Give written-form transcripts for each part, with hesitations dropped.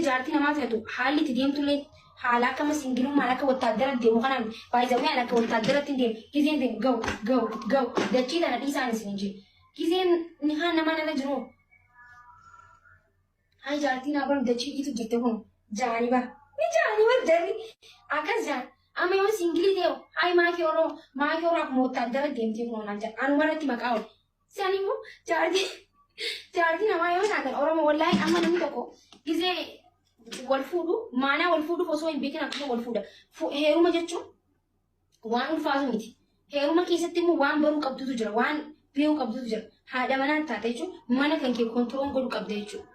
jaartii namaa feetu haalli itti deemtullee haala akka amma singilummaan akka wattaaddara deemu kanaan baay'isawee ani akka wattaaddaratti hin deemu. Gizeen deemu ga'u ga'u ga'u dachii tana dhiisaan isin hin jedhe. Gizeen nikaan namaan ala jiru. Hayi jaartii naa baru dachii dhiitu jirte kun jaanii bara. Ni jaanii bara jarri akkas jaan. Amma yoo singilii ta'e hayi maakii oroo maakii oroo akkuma wattaaddara deemtee kun naan jedha. Anuma irratti maqaa oolu. Saniifuu jaartii jaartii namaa yoo taatan Oromoo wallaahi amma namni tokko gizee wal fuudhu maanaa wal fuudhuuf osoo hin beekin akkuma wal fuudha. Heeruma jechuun waan ulfaatu miti. Heeruma keessatti immoo waan baruu qabdutu jira, waan beekuu qabdutu jira. Haadha manaa taate jechuun mana kan kee kontiroon godhu qabda jechuudha.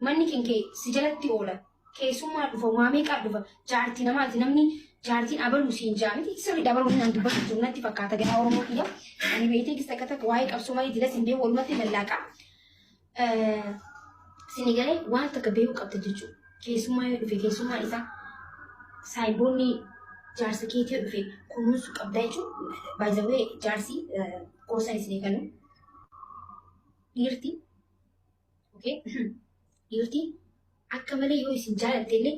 Manni kan kee si jalatti oola. Keessummaa dhufa, waa meeqaa dhufa, jaartii namaati namni jaartiin abaluu siin jaa miti sirriidha abaluu naan dubbatu jiru natti fakkaata garaa Oromoo kiyya. Ani beektee gis takka takka waa'ee qabsoo malee dilas hin beeku walumatti lallaaqa. Sini galee waan takka beekuu qabda jechuudha. Keessummaa yoo dhufe keessummaan isaa saayiboonni jaarsa keetii yoo dhufe kunuunsuu qabda jechuudha. Baay'ee jaarsi gorsa isinii kennu. Dhiirti okay dhiirti akka malee yoo isin jaalatte illee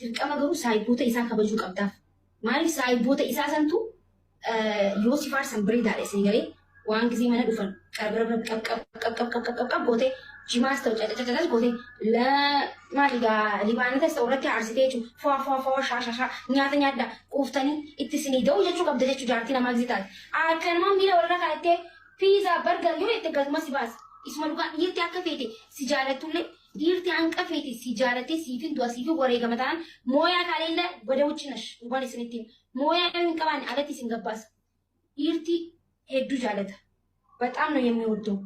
dirqama garuu saayiboota isaa kabajuu qabdaaf. Maaliif saayiboota isaa santu yoo si faarsan bareedaadha isin galee waan gisee mana dhufan qarbara qab qab qab qab qab qab qab qab gootee jimaas ta'u cacacacas gootee maali gaa libaanatas ta'u irratti aarsitee jechuun fo'a fo'a fo'a shaa shaa shaa nyaata nyaadha quuftanii itti isinii da'u jechuu qabda jechuu jaartii namaa gisee taate. Akkanumaan miila walirra kaa'attee piizaa bargar yoo jette gatuma si baasa. Isuma dhugaa dhiirti akka feete si jaalattullee dhiirti hanqa feete si jaalattee siifin du'a siifin wareegama taanaan mooyaa kaaleella wada wucci nash dhugaan isinitti hima. Mooyaa yoo hin qabaanne alatti isin gabbaasa. Dhiirti hedduu jaalata. በጣም ነው የሚወደው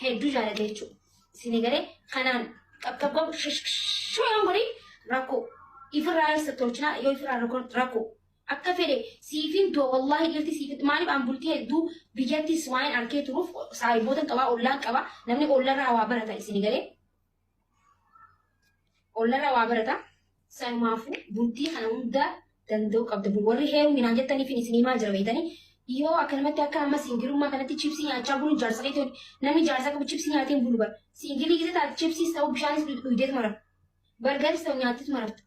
hedduu jaalata jechuudha. Isin galee kanaan qabqab shishshoo yoon godhin rakkoo ifirraa eessa tolchinaa yoo ifirraa rakkoo akka fedhe siifin du'a wallaahi dhiirti siifin maaliif an bultii hedduu biyyattis waan arkee turuuf saahiboota qabaa ollaan qaba namni ollarraa waa barata isin galee ollarraa waa barata sanumaafuu bultii kana hunda danda'uu qabda warri heeruminaan jettaniif isin himaa jira beektanii yoo akkanumatti akka amma singilummaa kanatti chipsii nyaachaa buluun jaarsa keetii namni jaarsa qabu chipsii nyaatee hin bulu bara singilii gisa taate chipsiis ta'u bishaanis dhugdeetuma rafa bargaris ta'u nyaatteetuma rafta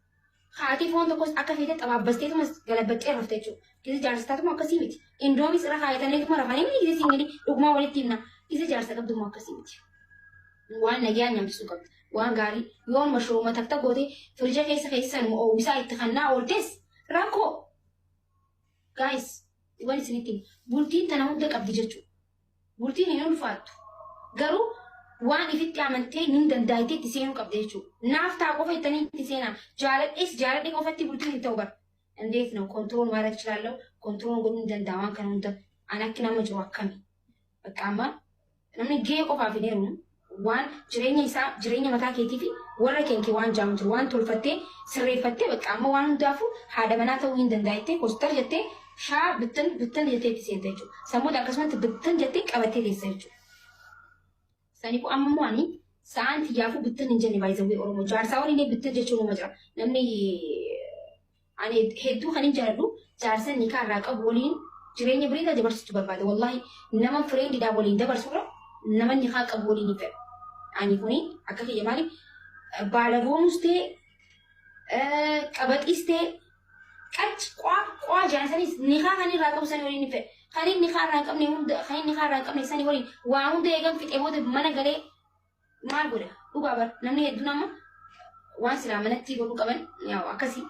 haati foon tokkos akka feete xabaabbasteetumas galabbattee rafta jechuudha. Gisa jaarsa taatuma akkasii miti. Indoomis irra kaayataniituma rafanii miti gisa singilii dhugumaa walitti himna. Gisa jaarsa qabdummaa akkasii miti. Waan nagaan nyaachisuu qabda. Waan gaarii yoo mashrooma takka goote firija keessa keessan oowwisaa itti kannaa ooltes rakkoo. Guys, waan isinitti himu. Bultiin tana hunda qabdi jechuudha. Bultiin hin ulfaattu. Garuu waan ifitti amantee hin dandaayitee itti seenuu qabda jechuudha. Naaf ta'a qofa jettanii itti seenaa. Jaaladhees jaaladhe qofatti bultiin hin ta'u bara. እንዴት ነው control ማድረግ እችላለሁ? Control godhuu hin danda'a waan kana hunda. Ani akki nama jiru akkami? Bakka amma namni gahee qofaaf hin heerumu. Waan jireenya isaa jireenya mataa keetii fi warra keenkee waan jaamu jiru waan tolfattee sirreeffattee bakka amma waan hundaafuu haadha manaa ta'uu hin danda'a jettee kostar jettee shaa bittin bittin jettee itti seenta jechuudha. Sammuuta akkasumatti bittin jettee qabattee teessa jechuudha. Saniifuu amma immoo ani sa'aan xiyyaafuu bittin hin jenne baay'isawwee Oromoo jaarsaa waliin bittin jechuun nama jira. Namni ani hedduu kan hin jaaladhu jaarsa nikaa irraa qabu waliin jireenya bareedaa dabarsuutu barbaada. Wallaahi nama friendiidhaan waliin dabarsurra nama nikaa qabu waliin hin fedhu. Ani kuni akka kiyya maaliif baalagoonus ta'e qabaxiis ta'e qac qaa qaa jaasanis nikaa kan irraa qabu sanii waliin hin fedhu. Kan inni nikaa irraa hin qabne hunda kan inni nikaa irraa hin qabne sanii waliin waa hunda eegan fixee booda mana galee maal godha dhugaa bar namni hedduun amma waan silaa manatti godhuu qaban yaa'u akkasii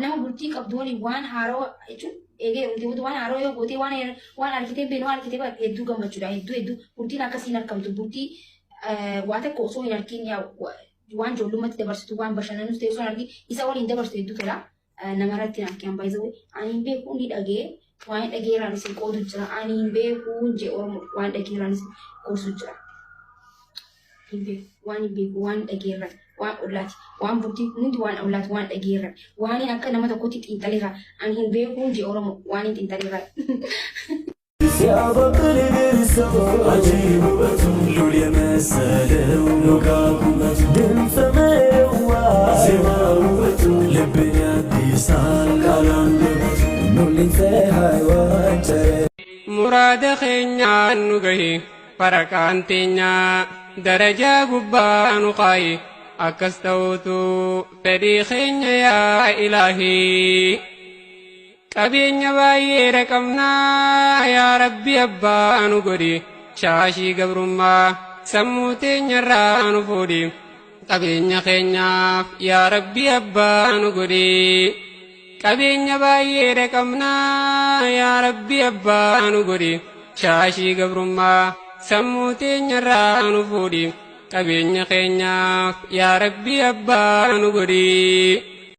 nama bultii qabdu waliin waan haarawaa jechuun eegee heerumtee booda waan haarawaa yoo gootee waan waan argitee hin beekne waan argitee bar hedduu gammachuudha hedduu hedduu bultiin akkasii hin argamtu bultii waa takka osoo hin argin yaa'u waan ijoollummaatti dabarsitu waan bashannanus ta'e osoo hin argin isa waliin dabarsitu hedduu tola. Namarratti hin argin baay'ee ani hin beeku ni dhagee waan dhageeraan isin qoodu jira ani hin beeku jee Oromoo waan dhageeraan isin gorsu jira. Hin beeku waan hin beeku waan dhageerran waan ollaati waan bultii hundi waan ollaati waan dhageerran waan akka nama tokkotti xiinxaleerra ani hin beeku jee Oromoo waan hin xiinxaleerra. ሲያበቅል ደርሰው አጂብ ውበቱ ሉል የመሰለው ሎጋ ቁመቱ ድምፀ መዋ ዜማ ውበቱ ልብን ያድሳል ቃል አንደበቱ ኑልኝ ፀሐይዋን ጨረ Muraada keenyaan nu gahi faraqaan teenyaa darajaa gubbaa nu qaayi. Akkas ta'uutu fedhii keenya yaa ilaahii. Qabeenya baay'ee qabnaa yaa Rabbi abbaa nu godhi. Shaashii gabrummaa sammuu teenyarraa nu fuudhi. Qabeenya keenyaaf yaa Rabbi abbaa nu godhi. Qabeenya baay'ee qabnaa yaa Rabbi abbaa nu godhi. Shaashii gabrummaa sammuu teenyarraa nu fuudhi. Qabeenya keenyaaf yaa Rabbi abbaa nu godhi.